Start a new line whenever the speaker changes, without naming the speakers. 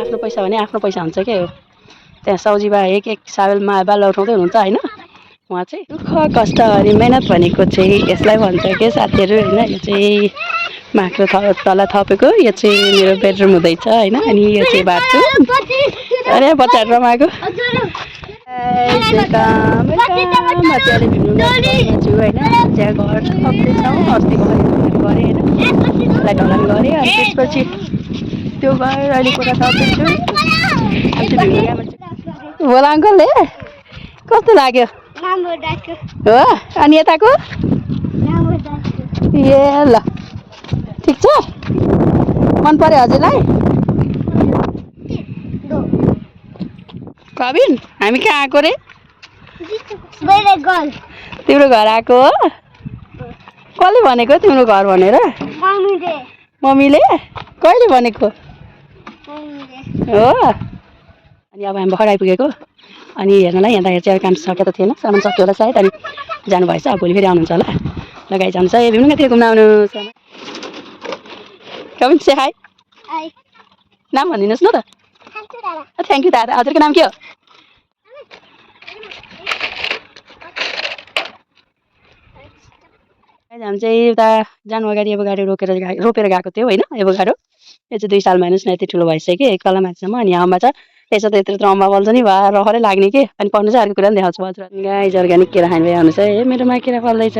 आफ्नो पैसा भने आफ्नो पैसा हुन्छ क्या हो। त्यहाँ सौजीबा एक साबेलमा बाल उठाउँदै हुनुहुन्छ होइन। उहाँ चाहिँ दुःख कष्ट अनि मेहनत भनेको चाहिँ यसलाई भन्छ कि साथीहरू होइन। यो चाहिँ माक्रो तल थपेको, यो चाहिँ मेरो बेडरुम हुँदैछ होइन। अनि यो चाहिँ बाथरुम। अरे बच्चाहरू रमाएको मजाले भिड्नु छु होइन। त्यहाँ घर सक्दैछौँ, अस्ति गरेँ होइन, त्यसलाई ढलान गरेँ। अनि त्यसपछि त्यो घर अहिले कुरा थप्दैछु। भोला अङ्कलले कस्तो लाग्यो हो? अनि यताको ए ल ठिक छ, मन पर्यो हजुरलाई? कबिन हामी कहाँ आएको रे? तिम्रो घर आएको हो? कसले भनेको तिम्रो घर भनेर? मम्मीले कहिले भनेको हो? अनि अब हामी भर्खर आइपुगेको। अनि हेर्नलाई यहाँ चाहिँ काम सकेको थिएन, सामान सक्यो होला सायद। अनि जानुभएछ, अब भोलि फेरि आउनुहुन्छ होला। लगाइ जान्छ ए भिउनु कतिको घुम्न आउनु। कबिन से हाई, नाम भनिदिनुहोस् न त। थ्याङ्क यू दादा। हजुरको नाम के हो? हामी चाहिँ उता जानु अगाडि एभोकाडो रोपेर गएको थियो होइन। एभोकाडो यो चाहिँ 2 सालमा हेर्नुहोस् न यति ठुलो भइसक्यो, एक तला माथिसम्म। अनि अम्बा छ त्यसो त यत्रो अम्बा बल्छ नि भए रहरै लाग्ने के। अनि पढ्नु चाहिँ अर्को कुरा पनि देखाउँछु हजुर। गाइज अर्ग्यानिक केरा खानु भइहाल्नुहोस् है। मेरोमा केरा फल्दैछ।